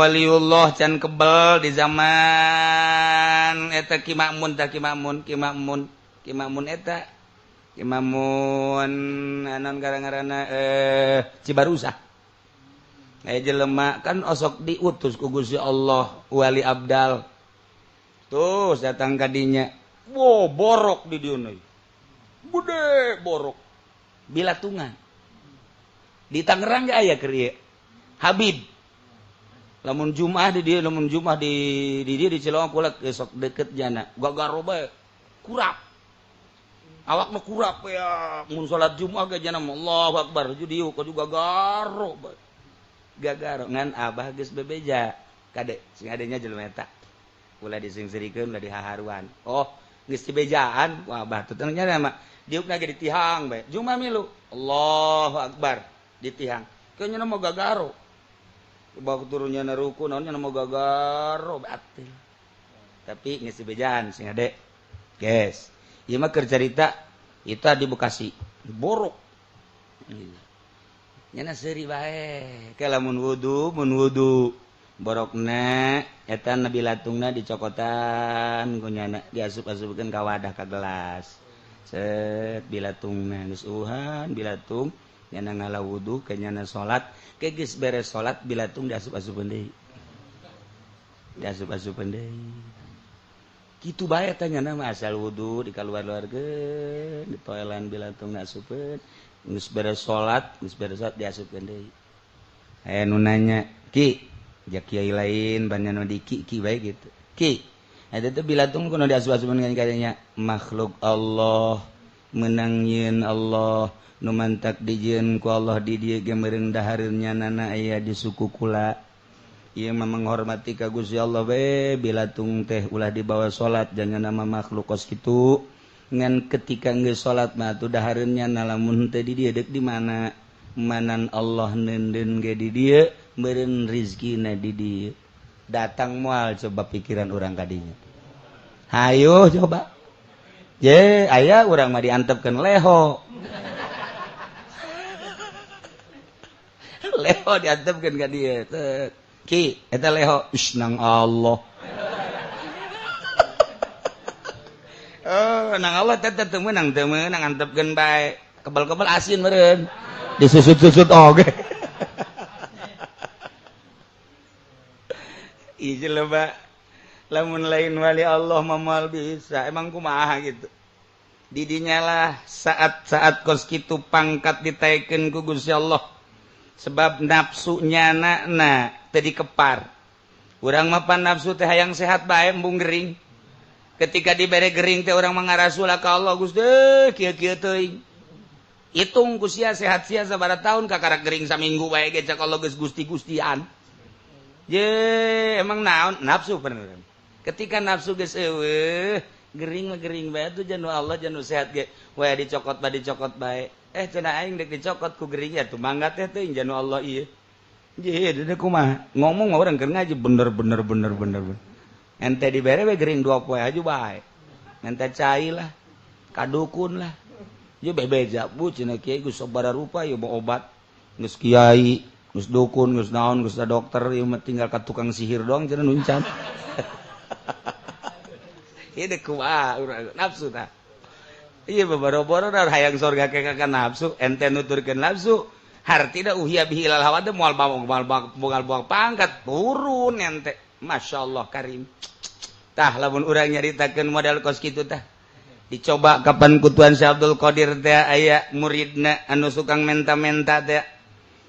waliullah can kebel di zaman eta Ki Makmun tah, Ki Makmun, Ki Makmun, Ki Makmun eta Ki Makmun anon gara-garana Cibarusah. Aya jelema kan osok diutus ku Gusti Allah wali abdal. Tuh datang kadinya. Wo borok di dieu. Gede borok. Bilatungan. Di Tangerang ge aya keur ieu. Habib. Lamun Jumat di dieu, lamun Jumat di dieu di Cilongok kula sok deket jana. Gagaro bae. Kurap. Awak mah kurap ya. Mun salat Jumat ge jana Allahu Akbar. Dieu juga gagaro bae. Gagaro ngan abah geus bebeja kade sing adenya jelema eta ulah disingserikeun, ulah dihaharuan. Oh, geus dibejaan ku abah teh nya mah diukna ge ditihang bae. Jumat milu Allahu Akbar ditihang kayaknya mah gagaro bawa turunnya na ruku naonnya mau gagaro batil, tapi geus dibejaan sing ade guys. Ieu mah keur carita itu di Bekasi borok nyana seuri bae. Ke lamun wudu, mun wudu borokna eta na bilatungna dicokotan ku nyana, diasup-asupkeun ka wadah, ka gelas. Set, bilatungna geus uhan bilatung, nyana ngala wudu ke nyana salat. Ke geus beres salat, bilatung diasup-asupkeun deui, diasup-asupkeun deui kitu bae. Teh nyana mah asal wudu dikaluar-luarkeun, ditoelan bilatungna, asupkeun. Geus beres salat, geus beres salat diasupkeun deui. Aya nu nanya, "Ki," ja kiai lain banyak nu di ki ki bae gitu. "Ki, eta teh bilatung kudu diasup-asupkeun kadinya?" Makhluk Allah menang yeun Allah nu mantak dijieun ku Allah di dieu ge meureun dahareun nyanana aya di suku kula. Ieu mah menghormati ka Gusti Allah we. Bilatung teh ulah dibawa salat, jangan nama makhluk kos kitu. Ngan ketika geus salat mah atuh dahareun nyana, lamun teu di dieu deuk di mana? Manan Allah neundeun ge di dieu meureun, rizkina di dieu. Datang moal coba pikiran urang kadinya? Hayo coba je, aya urang mah diantepkeun leho leho, diantepkeun ka dieu. "Ki, eta leho." "Ish, nang Allah." Oh, nang Allah teh teu meunang, teu meunang antepkeun bae. Kebel-kebel asin meureun. Disusut-susut oge. Ih, jelema lamun lain wali Allah mah moal bisa. Emang kumaha gitu. Didinya lah saat-saat kos kitu pangkat ditaikeun ku Gusti Allah. Sebab nafsu nyana na teu dikepar. Urang mah pan nafsu teh hayang sehat bae, embung gering. Ketika dibere gering teh urang mangarasula ka Allah, "Gusti, kieu-kieu teuing." Hitung ku sia sehat sia sabaraha tahun, kakara gering saminggu bae ge cak Allah geus gusti-gustian. Ye, emang naon nafsu bener. Ketika nafsu geus eueuh, gering mah gering bae tuh janu Allah janu sehat ge. We dicokot bae, dicokot bae. Eh, cenah aing dek dicokot ku gering ya tuh mangga teh teuing janu Allah ieu. Ye, deui kumaha? Ngomong mah urang keur ngaji bener bener bener bener. Bener. Ente dibere we gering 2 poe aja bae. Ente cai lah, kadukun lah. Ye bebeja bu cenah kiai geus sabaraha rupa ieu mau obat. Geus kiai, geus dukun, geus naon, geus dokter, ieu mah tinggal ka tukang sihir doang cenah nuncan. Ieu deuk kumaha urang nafsu tah. Ieu boro-boro hayang sorga ke ka nafsu, ente nuturkeun nafsu. Hartina uhia bihi ilal hawa teh moal moal moal buang pangkat turun ente. Masya Allah karim. Tah lamun urang nyaritakeun modal kos kitu tah. Dicoba kapan ku Tuan Syekh Abdul Qadir teh aya muridna anu sukang menta-menta teh.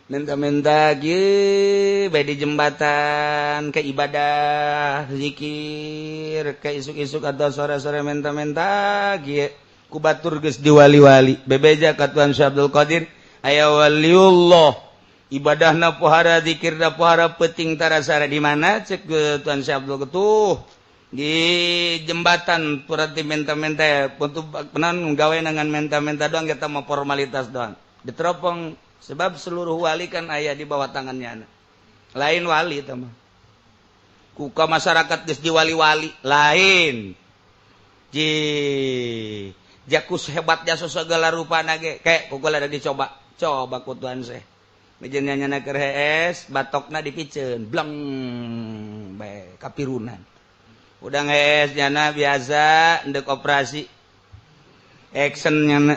Menta-menta kieu bae di jembatan ke ibadah zikir ke isuk-isuk atau sore-sore menta-menta kieu ku batur geus diwali-wali. Bebeja ka Tuan Syekh Abdul Qadir aya waliullah ibadahna pohara, zikirna pohara, peting tarasara. Di mana cek Tuan Syekh Abdul? Tuh di jembatan berarti menta-menta untuk penan gawe dengan menta-menta doang, kita mau formalitas doang. Diteropong sebab seluruh wali kan aya di bawah tangannya. Lain wali itu mah kuka masyarakat geus diwali-wali lain. Ji jakus hebat jasa segala rupa nage kayak kukul ada dicoba coba ku Tuan Syekh. Miceun nyana keur hees, batokna dipiceun, bleng bae kapirunan. Udah hees nyana biasa ndek operasi. Action nyana.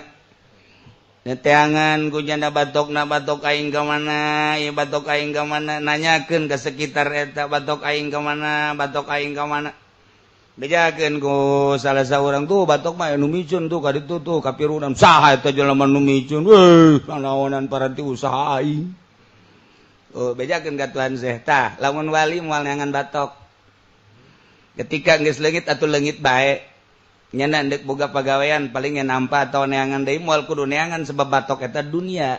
Neteangan ku janda batokna, batok aing ka mana ieu, batok aing ka mana, nanyakeun ke sekitar eta, batok aing ka mana, batok aing ka mana. Bejakeun ku salah saurang, tuh batok mah nu miceun tuh ka ditu tuh kapirunan. Saha eta jelema nu miceun? Weuh, nanaonan paranti usaha aing. Oh, bejakeun ka Tuan Syekh. Tah, lamun wali moal neangan batok. Ketika geus leungit atuh leungit bae. Nyana ndek boga pagawean paling nampa atau neangan deui, moal kudu neangan sebab batok eta dunia.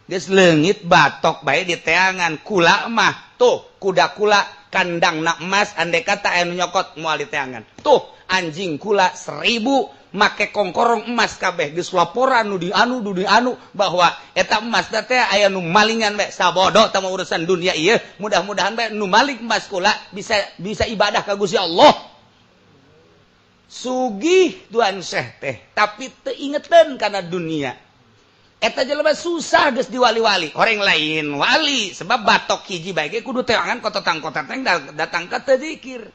Geus leungit batok bae di teangan kula mah, tuh kuda kula kandang nak emas, andai kata aya nu nyokot moal di teangan. Tuh anjing kula 1000 make kongkorong emas kabeh, geus laporan nu di anu nu di anu bahwa eta emas teh aya nu malingan bae. Sabodo tah urusan dunia ieu, mudah-mudahan bae nu maling emas kula bisa bisa ibadah ka Gusti Allah. Sugih Tuan Syekh teh, tapi teu ingeteun kana dunia. Eta jelema susah geus diwali-wali orang lain wali, sebab batok hiji bae ge kudu teangan kototang kototang datang ka teu zikir.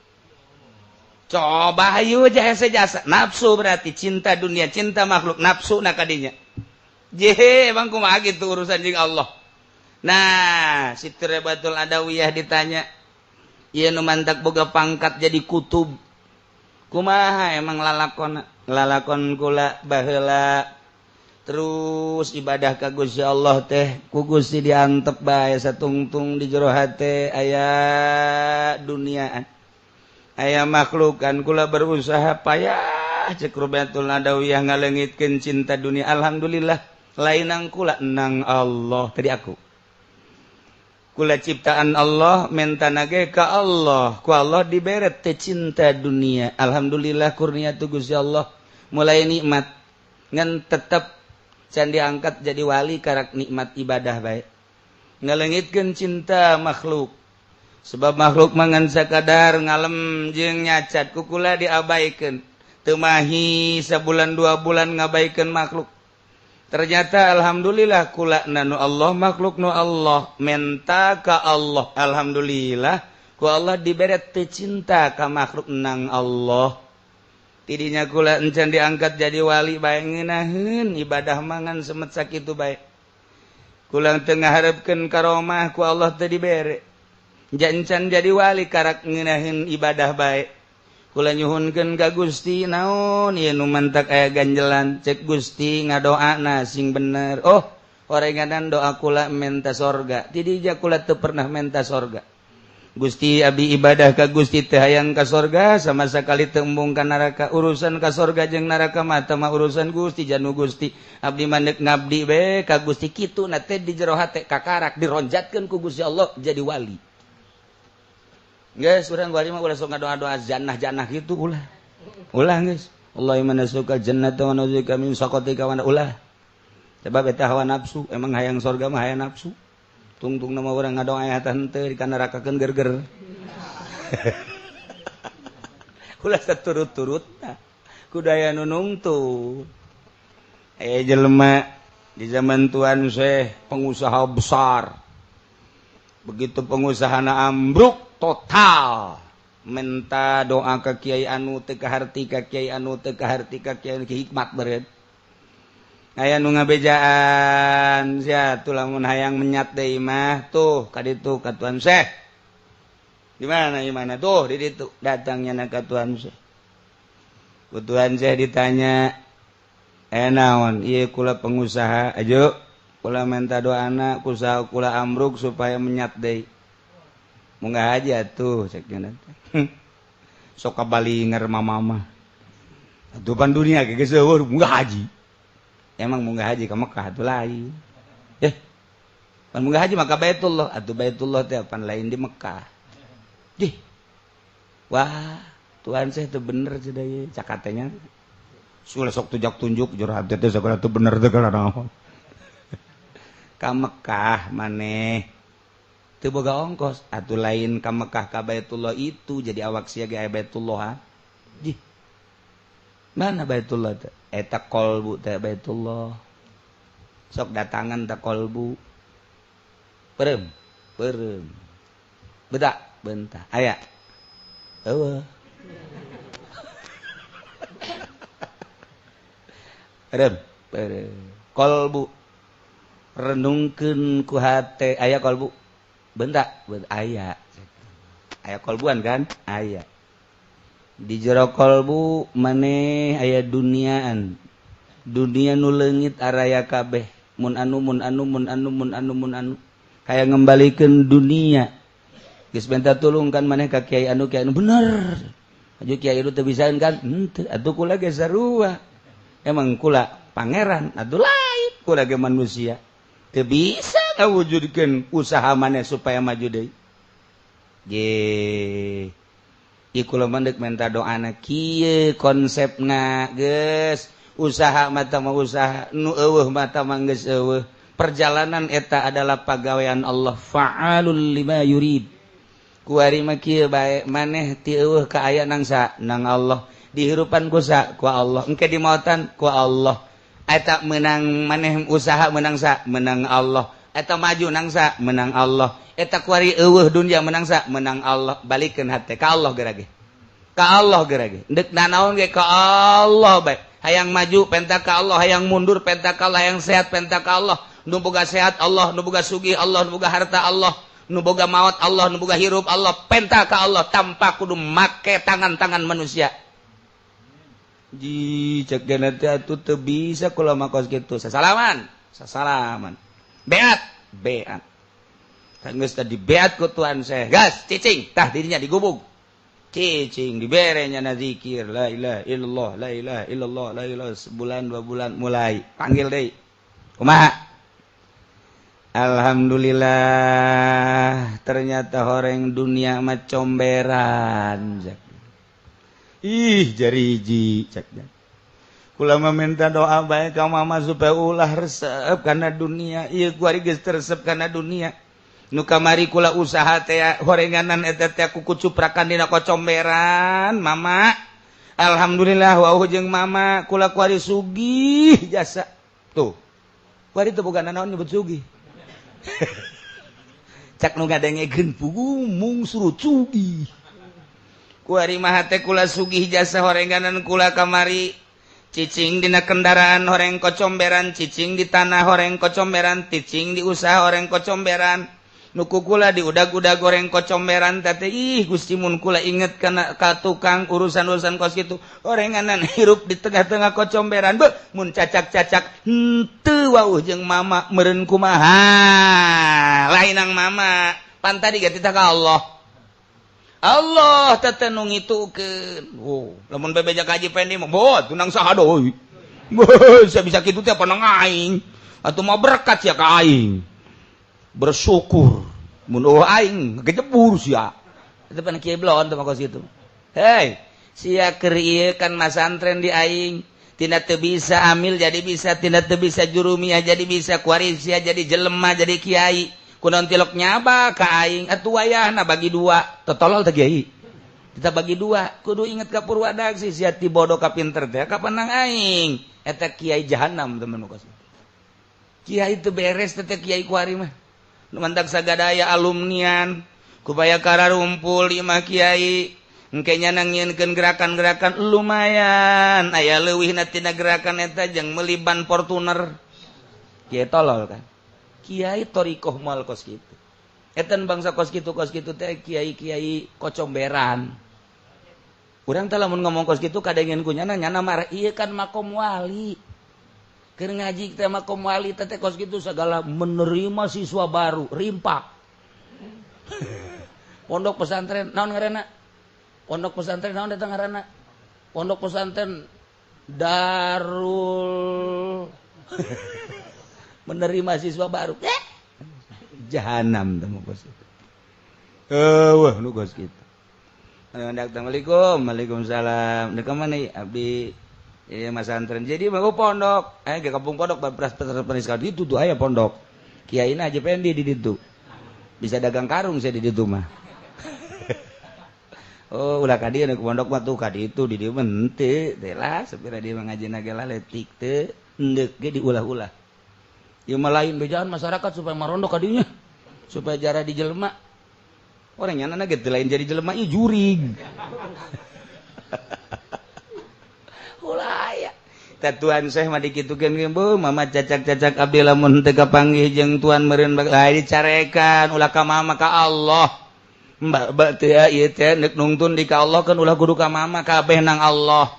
Coba hayu jasa jasa nafsu, berarti cinta dunia, cinta makhluk, nafsu na kadinya. Jehe, emang kumaha gitu urusan jeung Allah. Nah, Siti Robiatul Adawiyah ditanya, ieu nu mantak boga pangkat jadi kutub, kumaha emang lalakon? Lalakon kula baheula terus ibadah ka Gusti Allah teh ku Gusti diantep bae satungtung di jero hate aya duniaan, aya makhlukan. Kula berusaha payah, cek Robiatul Adawiyah, ngalengitkeun cinta dunia. Alhamdulillah, lain nang kula, nang Allah. Tadi aku kula ciptaan Allah, menta nage ka Allah, ku Allah diberet teh cinta dunia. Alhamdulillah, kurnia tu Gusti Allah mulai nikmat, ngan tetep can diangkat jadi wali, karak nikmat ibadah baik ngalengitkeun cinta makhluk, sebab makhluk mangan sakadar ngalem jeung nyacat, ku kula diabaikeun. Teu mahi sabulan 2 bulan ngabaikeun makhluk. Ternyata alhamdulillah, kula nu Allah, makhluk nu Allah, menta ka Allah. Alhamdulillah, ku Allah diberet teu cinta ka makhluk, nang Allah. Tidinya kula encan diangkat jadi wali bae, ngeunaheun ibadah mangan semet sakitu bae. Kula teu ngaharepkeun karomah, ku Allah teu dibere. Encan jadi wali karak ngeunaheun ibadah bae. Kula nyuhunkeun ka Gusti, naon ieu nu mantak aya ganjelan? Cek Gusti, ngadoana sing bener. Oh, orenganan doa kula menta sorga. Tidinya kula teu pernah menta sorga. Gusti, abi ibadah ka Gusti teu hayang ka sorga sama sekali, teu embung ka neraka. Urusan ka sorga jeung neraka mah mah urusan Gusti, janu Gusti. Abdi mah ngabdi be ka Gusti. Kitu na teh di jero hate, kakarak dironjatkeun ku Gusti Allah jadi wali. Geus, urang wali mah ulah sok ngadoa-doa jannah-jannah gitu, ulah. Ulah geus. Allahumma nas'aluka jannata wa na'udzubika min sakhatika wa ulah. Sebab eta hawa nafsu, emang hayang sorga mah hayang nafsu. Tungtung nama urang ngadoa aya teh henteu dikanarakakeun gerger. Ulah saturut-turutna. Kudaya nu nungtun. Aya jelema di zaman Tuan Syekh, pengusaha besar. Begitu pengusahana ambruk total, minta doa ke kiai anu teu kaharti, ka kiai anu teu kaharti, ka kiai anu hikmat beureut. Aya nu ngabejaan, sia tuh lamun hayang menyat deui mah tuh ka ditu ka Tuan Syekh. Di mana, di mana tuh? Di ditu. Datangnya na ka Tuan Syekh. Ku Tuan Syekh ditanya, eh, naon ieu? Kula pengusaha aja, kula minta doa anak usaha kula ambruk supaya menyat deui. Munggah aja tuh, cek sok kabalinger mama mah. Atuh pan dunia ge geus eueuh, munggah haji. Emang munggah haji ke Mekah atuh lain? Eh, pan munggah haji maka Baitullah atuh. Baitullah teh pan lain di Mekah. Dih, wah, Tuhan saya itu bener cenah ye, cakatenya sulah sok tunjuk tunjuk jero hati teh sagala teu bener teh naon. Ka Mekah maneh teu boga ongkos atuh, lain ka Mekah, ka Baitullah itu. Jadi awak sia ge aya Baitullah. Dih, mana Baitullah teh? Eta kolbu teh Baitullah. Sok datangan teh kolbu. Perem, perem. Betak, bentak. Aya. Eueuh. Perem, perem. Kolbu renungkeun ku hate aya kolbu. Bentak, aya. Aya kolbuan kan? Aya. Di jero kolbu maneh aya duniaan. Dunia nu leungit araya kabeh. Mun anu mun anu mun anu mun anu mun anu. Kaya ngembalikeun dunia. Geus minta tulung kan maneh ka kiai anu bener. Aju kiai itu teu bisaeun kan? Henteu, atuh kula ge sarua. Emang kula pangeran atuh lain kula ge manusia. Teu bisa ngawujudkeun usaha maneh supaya maju deui. Ye. Ieu kula mah deuk minta doana kieu konsepna geus. Usaha mata mah usaha, nu eueuh mata mah geus eueuh. Perjalanan eta adalah pagawean Allah fa'alul lima yurid. Kuari mah kieu bae maneh ti eueuh ka aya nang sa nang Allah, dihirupan ku sa ku Allah, engke dimautan ku Allah. Eta menang maneh usaha menang sa menang Allah, eta maju nang sa menang Allah, eta kuari eueuh dunya menang sa menang Allah. Balikeun hate ka Allah gerage. Ka Allah gerage. Deuk nanaon ge ka Allah bae. Hayang maju penta ka Allah, hayang mundur penta ka Allah, hayang sehat penta ka Allah. Nu boga sehat Allah, nu boga sugih Allah, nu boga harta Allah, nu boga maot Allah, nu boga hirup Allah, penta ka Allah tanpa kudu make tangan-tangan manusia. Ji cek gana teh atuh teu bisa kula mah kos kitu. Sasalaman, sasalaman. Beat, beat. Kan geus tadi beat ku tuan saya. Gas, cicing, tah dirinya digubug. Cicing dibere nya zikir la ilaha illallah la ilaha illallah la ilaha sebulan dua bulan mulai panggil deui. Kumaha? Alhamdulillah ternyata horeng dunia mah comberan. Ih jariji cek. Kula mah minta doa bae ka mama supaya ulah resep kana dunia. Ieu kuari geus teresep kana dunia. Nu kamari kula usaha teh horenganan eta teh ku cuprakan dina kocomberan mama. Alhamdulillah wau jeung mama kula kuari sugih jasa. Tuh. Kuari teu boga nanaon nyebut sugih. Cak nu ngadengekeun pugu mung suruh sugih. Kuari mah teh kula sugih jasa horenganan kula kamari. Cicing dina kendaraan horeng kocomberan, cicing di tanah horeng kocomberan, cicing di usaha horeng kocomberan. Nuku kula di udag-udag goreng kocomberan teh ih Gusti mun kula inget kana ka tukang urusan-urusan kos kitu orenganan hirup di tengah-tengah kocomberan beuh mun cacak-cacak henteu wauh jeung mama meureun kumaha lain nang mama pan tadi ge titah ka Allah. Allah teh nu ngitukeun. Oh lamun bebeja ka Haji Pendi mah boh tunang saha deui. Beuh sia bisa kitu teh panang aing atuh mah berkat sia ka aing. Bersyukur mun eueuh aing ngejebur sia. Itu pan kieu blon teh mah kos kitu. Hei, sia keur ieu kan masantren di aing, tina teu bisa amil jadi bisa, tina teu bisa jurumiyah jadi bisa, kuari sia jadi jelema jadi kiai. Kunaon tilok nyaba ka aing atuh wayahna bagi dua, totolol teh kiai. Kita bagi dua, kudu inget ka Purwadaksi sia ti bodoh ka pinter teh ka panang aing. Eta kiai jahanam temen kos. Kiai teu beres teh kiai kuari mah. Mantak sagadaya alumnian kubaya kararumpul lima kiai engke nya nangieunkeun gerakan-gerakan lumayan aya leuwihna tina gerakan eta jeung meuli ban Fortuner kiai tolol kan kiai thoriqoh moal kos kitu eta bangsa kos kitu teh kiai-kiai kocomberan urang teh lamun ngomong kos kitu kadengen ku nyana nyana marah ieu kan makom wali. Keur ngaji teh makom wali teh kos kitu segala menerima siswa baru rimpak. Pondok pesantren naon ngaranna? Pondok pesantren naon eta ngaranna? Pondok pesantren Darul menerima siswa baru. Jahanam teh kos kitu. Eueuh nu kos kitu. Assalamualaikum, waalaikumsalam. Deuk ka mana abdi? Iya masantren. Jadi mau pondok, ke kampung pondok beras penis kali itu tuh aya pondok. Kiai aja pendi di ditu. Bisa dagang karung saya di ditu mah. Oh, ulah ka dieu ke pondok mah tuh ka ditu di dieu mah henteu. Teh lah sapira dia ngajina ge lah letik teu endek ge diulah-ulah. Ieu mah lain bejaan masyarakat supaya marondok ka dinya. Supaya jarah di jelema. Orang nyana gitu lain jadi jelema ieu jurig. Ulah aya. Tuan Syekh mah dikitukeun ge, bu, mama cacak-cacak abdi lamun teu kapanggih jeung tuan meureun bakal dicarekan ulah ka mama ka Allah. Mbak mbak teh ieu teh neuk nungtun di ka Allah kan ulah kudu ka mama kabeh nang Allah.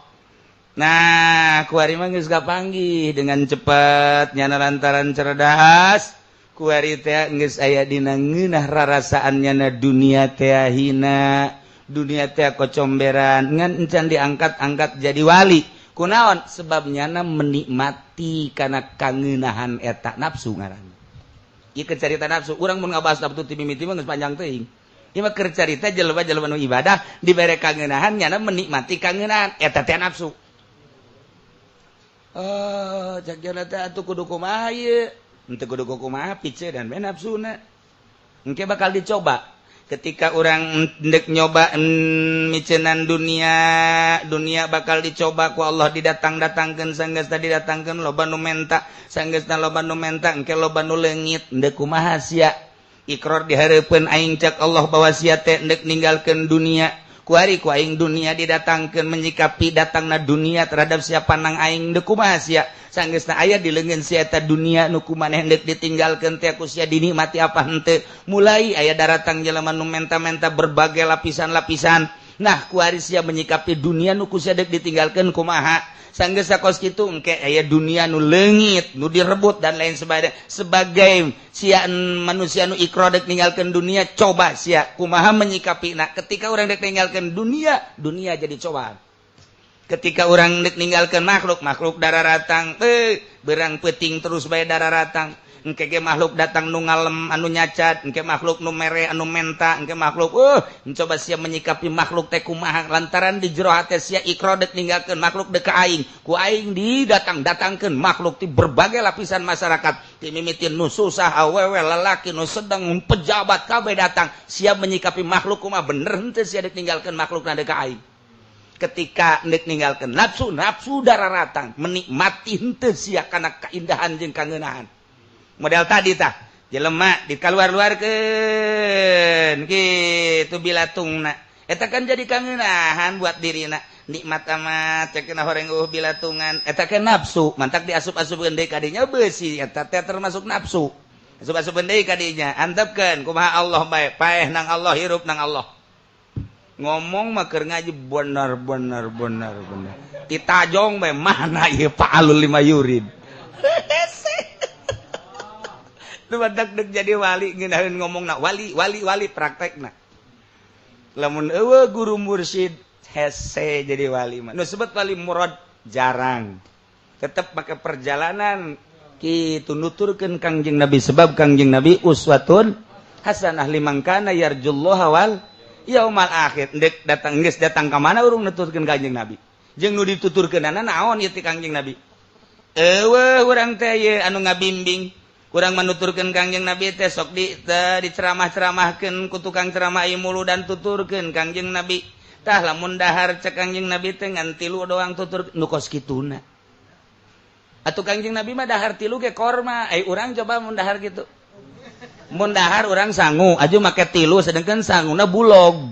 Nah, kuari mah geus kapanggih dengan cepat nyana lantaran cerdas. Kuari teh geus aya dina ngeunah rarasaan nyana dunia teh hina, dunia teh kocomberan ngan encan diangkat-angkat jadi wali. Kunaon sebab nyana menikmati karena kangeunahan eta nafsu ngaranna. Ieu keur carita nafsu, urang mun ngabahas nafsu ti mimiti mah geus panjang teuing. Ieu mah keur carita jelema-jelema nu ibadah dibere kangeunahan nyana menikmati kangeunahan eta teh nafsu. Oh, cak jana teh atuh kudu kumaha ieu? Henteu kudu kumaha pice dan we nafsuna. Engke bakal dicoba. Ketika orang ndek nyoba micenan dunia, dunia bakal dicoba ku Allah didatang-datangkeun sanggeus tadi didatangkeun loba nu menta, sanggeusna loba nu menta engke loba nu leungit ndek kumaha sia. Ikrar dihareupeun aing cak Allah bahwa sia teh ndek ninggalkeun dunia. Kuari ku aing dunia didatangkeun menyikapi datangna dunia terhadap siapa nang aing ndek kumaha sia. Sanggeusna aya di leungeun sia eta dunia nu ku maneh ndek ditinggalkeun teh ku sia dinikmati apa henteu. Mulai aya daratang jelema nu menta-menta berbagai lapisan-lapisan. Nah, kuari sia menyikapi dunia nu ku sia dek ditinggalkeun kumaha. Sanggeus kos kitu engke aya dunia nu leungit, nu direbut dan lain sebagainya. Sebagai sia manusia nu ikrar dek ninggalkeun dunia, coba sia kumaha menyikapi. Nah, ketika urang dek ninggalkeun dunia, dunia jadi cobaan. Ketika orang dek ninggalkeun makhluk, makhluk dararatang, berang peting terus bae dararatang. Engke ge makhluk datang nu ngalem anu nyacat, engke makhluk nu mere anu menta, engke makhluk coba sia menyikapi makhluk teh kumaha lantaran di jero hate sia ikrar dek ninggalkeun makhluk dek ka aing. Ku aing didatang-datangkeun makhluk ti berbagai lapisan masyarakat, ti mimitin nu susah, awewe, lalaki, nu sedang, pejabat kabeh datang. Sia menyikapi makhluk kumaha bener henteu sia dek ninggalkeun makhluk na dek ka aing. Ketika ndek ninggalkeun nafsu, nafsu dararatang menikmati henteu sia kana kaindahan jeung kangeunahan. Model tadi tah jelema dikaluar-luarkeun kitu bilatungna eta kan jadi kangeunahan buat dirina nikmat amat cek kena horeng bilatungan eta kan nafsu mantak diasup-asupkeun deui kadinya beusi eta teh termasuk nafsu asup-asupkeun deui kadinya antepkeun kumaha Allah bae paeh nang Allah hirup nang Allah ngomong mah keur ngaji bener bener bener bener ditajong bae mana ieu fa'alul lima yurid. Lu badak dek jadi wali ngeunaheun ngomongna wali wali wali praktekna. Lamun eueuh guru mursyid hese jadi wali mah. Nu sebut wali murad jarang. Tetep make perjalanan kitu nuturkeun Kangjeng Nabi sebab Kangjeng Nabi uswatun hasanah liman kana yarjullaha wal yaumal akhir. Ndek datang geus datang ka mana urang nuturkeun Kangjeng Nabi. Jeung nu dituturkeunana naon ieu ti Kangjeng Nabi? Eueuh urang teh ieu anu ngabimbing kurang menuturkan Kangjeng Nabi teh sok di diceramah-ceramahkeun ku tukang ceramah ieu mulu dan tuturkeun Kangjeng Nabi. Tah lamun dahar cek Kangjeng Nabi teh ngan tilu doang tutur nu kos kituna. Atuh Kangjeng Nabi mah dahar tilu ge korma, ai urang coba mun dahar kitu. Mun dahar urang sangu aju make tilu sedengkeun sanguna bulog.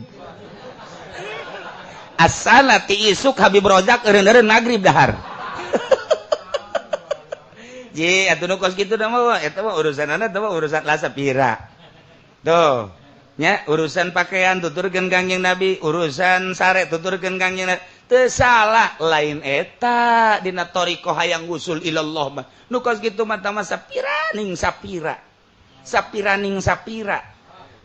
Asana ti isuk Habib Rozak eureun-eureun magrib dahar. Ji, atuh nu kos kitu da mah eta mah urusanana eta mah urusan lasapira. Tuh, nya urusan pakaian tuturkeun Kangjeng Nabi, urusan sare tuturkeun Kangjeng Nabi. Teu salah lain eta dina thariqah hayang usul ilallah mah. Nu kos kitu mah tah mah sapiraning sapira. Sapiraning sapira.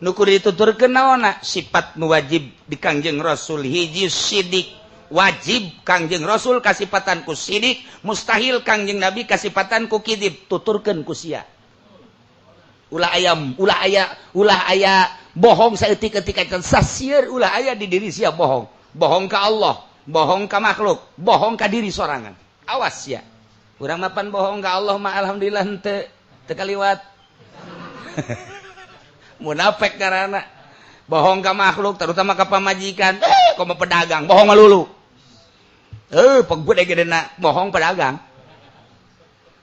Nu kudu dituturkeun naonna? Sifat nu wajib di Kangjeng Rasul hiji sidik. Wajib Kangjeng Rasul kasipatan ku sidik, mustahil Kangjeng Nabi kasipatan ku kidib, tuturkeun ku sia. Ulah ayam, ulah aya, ulah aya bohong saeutik-eutik can sasieur ulah aya di diri sia bohong. Bohong ka Allah, bohong ka makhluk, bohong ka diri sorangan. Awas sia. Urang mapan bohong ka Allah mah alhamdulillah henteu teu kaliwat. Munafik karana bohong ka makhluk terutama ka pamajikan, komo pedagang bohong melulu. Pegede gedena bohong pedagang.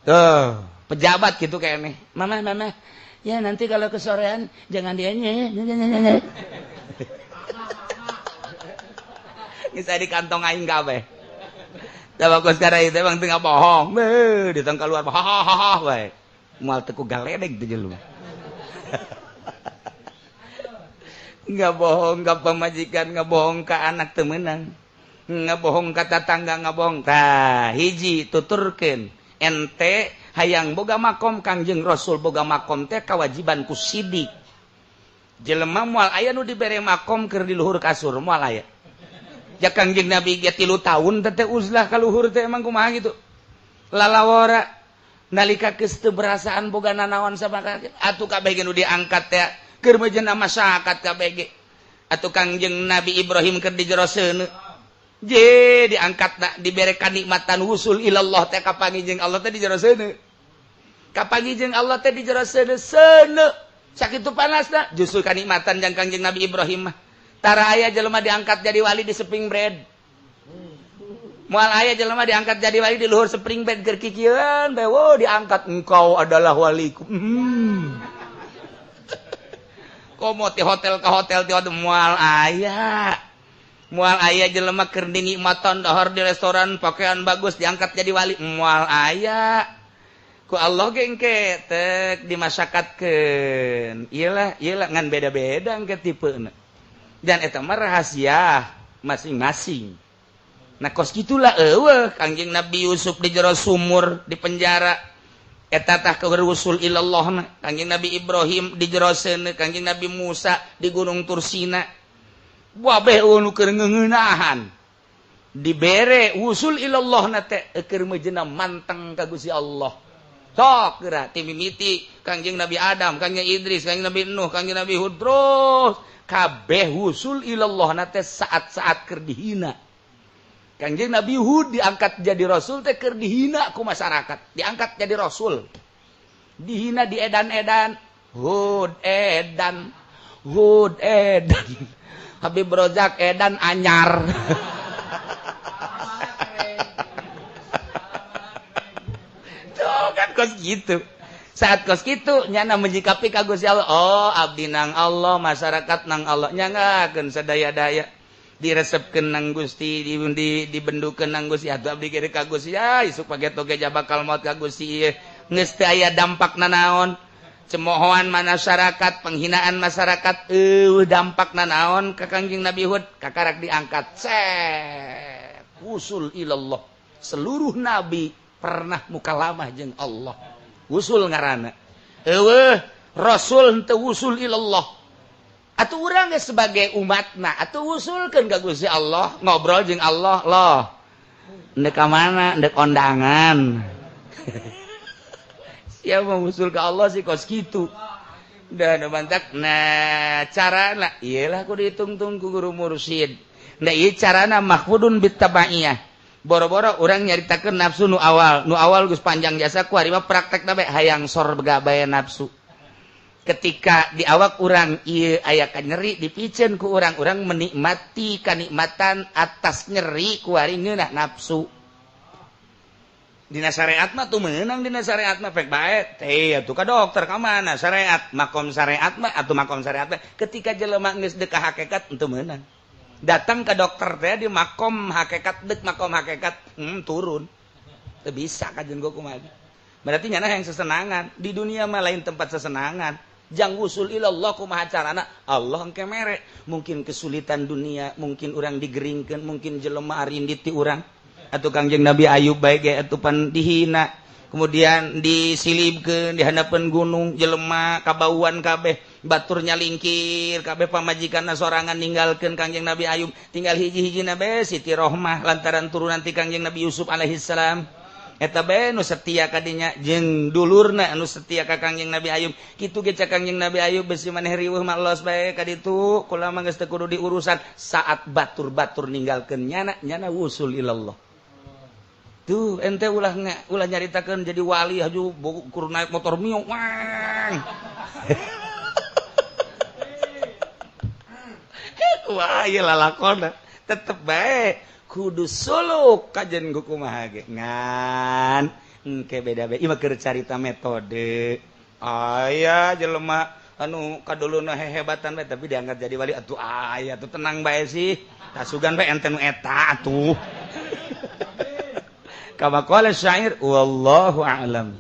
Tuh, pejabat gitu kayaknya. Mama, mama, Ya, nanti kalau kesorean jangan dia nya. Geus di kantong aing kabeh. Da bagus sekarang itu emang tengah bohong. Beuh, ditong keluar hahaha bae. Moal teu ku galedeg teh jelema. Nggak bohong ka pamajikan, nggak bohong ka anak teu meunang. Nggak bohong ka tatangga, nggak bohong. Tah, hiji tuturkeun. Ente hayang boga makom Kangjeng Rasul boga makom teh kewajiban ku sidik. Jelema moal aya nu dibere makom keur di luhur kasur, moal aya. Ja Kangjeng Nabi ge 3 tahun teh uzlah ka luhur teh emang kumaha gitu. Lalawara nalika geus teu berasaan boga nanaon sama atuh kabeh ge nu diangkat teh keur meujeuhna masyarakat kabeh ge. Atuh Kangjeng Nabi Ibrahim keur di jero seuneu. Je diangkat na dibere kanikmatan wusul ilallah teh kapanggih jeung Allah teh di jero seuneu. Kapanggih jeung Allah teh di jero seuneu seuneu. Sakitu panasna justru kanikmatan jang Kangjeng Nabi Ibrahim mah. Tara aya jelema diangkat jadi wali di spring bread. Moal aya jelema diangkat jadi wali di luhur spring bed keur kikieuan bae wo diangkat engkau adalah waliku. Komo ti hotel ke hotel ti moal aya. Moal aya jelema keur dinikmatan dahar di restoran pakaian bagus diangkat jadi wali moal aya. Ku Allah ge engke tek dimasakatkeun. Iyalah, iyalah ngan beda-beda engke tipena. Dan eta mah rahasia masing-masing. Nah kos gitulah eueuh Kangjeng Nabi Yusuf di jero sumur di penjara eta tah keur wusul ilallah na. Kangjeng Nabi Ibrahim di jero seuneu, Kangjeng Nabi Musa di Gunung Tursina. Wabeh nu keur ngeuneunahan. Dibere wusul ilallah na teh keur meujeuhna manteng ka Gusti Allah. Sok geura ti mimiti Kangjeng Nabi Adam, Kangjeng Idris, Kangjeng Nabi Nuh, Kangjeng Nabi Hud terus kabeh wusul ilallah na teh saat-saat keur dihina. Kangjeng Nabi Hud diangkat jadi rasul teh keur dihina ku masyarakat, diangkat jadi rasul. Dihina di edan-edan, Hud edan, Hud edan. Habib Rozak edan anyar. Tuh kan kos gitu. Saat kos gitu nyana menyikapi ka Gusti Allah, oh abdi nang Allah, masyarakat nang Allah, nyangakeun sadaya-daya. Diresepkeun nang Gusti, dibendukeun nang Gusti, atuh abdi kiri ka Gusti, ya isuk pageto ge bakal maot ka Gusti ieu. Geus teu aya dampak nanaon. Cemohoan masyarakat, penghinaan masyarakat, eueuh dampak nanaon ka Kangjeng Nabi Hud, kakarak diangkat. Set, wusul ilallah. Seluruh nabi pernah mukalamah jeung Allah. Wusul ngaranna. Eueuh, rasul henteu wusul ilallah. Atuh urang ge sebagai umatna, atuh wusulkeun ka Gusti Allah, ngobrol jeung Allah loh. Ndek ka mana? Ndek ondangan. Siapa mau wusul ke Allah sih kos kitu. Dan bantak nah carana iyalah kudu ditungtung ku guru mursyid. Nah ieu carana mahfudun bitabaiyah. Boro-boro urang nyaritakeun nafsu nu awal geus panjang jasa ku ari mah praktekna bae hayang sorga bae nafsu. Ketika di awak urang ieu aya ka nyeri dipiceun ku urang, urang menikmati kanikmatan atas nyeri ku ari ngeunah nafsu. Dina syariat mah tuh meunang, dina syariat mah pek bae teh atuh ka dokter ka mana syariat makom syariat mah atuh makom syariat mah ketika jelema geus deuk ka hakikat henteu meunang. Datang ke dokter teh di makom hakikat deuk makom hakikat turun. Teu bisa kajeun gua kumaha. Berarti nyana yang sesenangan di dunia mah lain tempat sesenangan. Jang wusul ilallah kumaha carana Allah engke mere. Mungkin kesulitan dunia, mungkin urang digeringkeun, mungkin jelema arindit ti urang. Atuh Kangjeng Nabi Ayub bae ge atuh pan dihina, kemudian disilibkeun di handapeun gunung, jelema kabauan kabeh, baturnya lingkir kabeh, pamajikanna sorangan ninggalkeun Kangjeng Nabi Ayub, tinggal hiji-hijina bae Siti Rohmah lantaran turunan ti Kangjeng Nabi Yusuf alaihissalam. Eta bae nu setia kadinya jeung dulurna anu setia ka Kangjeng Nabi Ayub. Kitu ge ca Kangjeng Nabi Ayub besi maneh riweuh mah los bae ka ditu, kula mah geus teu kudu diurusan. Saat batur-batur ninggalkeun nyana, nyana wusul ilallah. Tuh ente ulah ulah nyaritakeun jadi wali haju kur naik motor Mio wang. Wah ieu lalakonna tetep bae kudu suluk kajen kumaha ge ngan engke beda-beda ieu mah keur carita metode. Aya jelema anu kaduluna hehebatan bae, tapi diangkat jadi wali atuh aya tuh. Tenang bae sih, kasugan bae ente nu eta atuh. Kama qala syair, wallahu a'lam.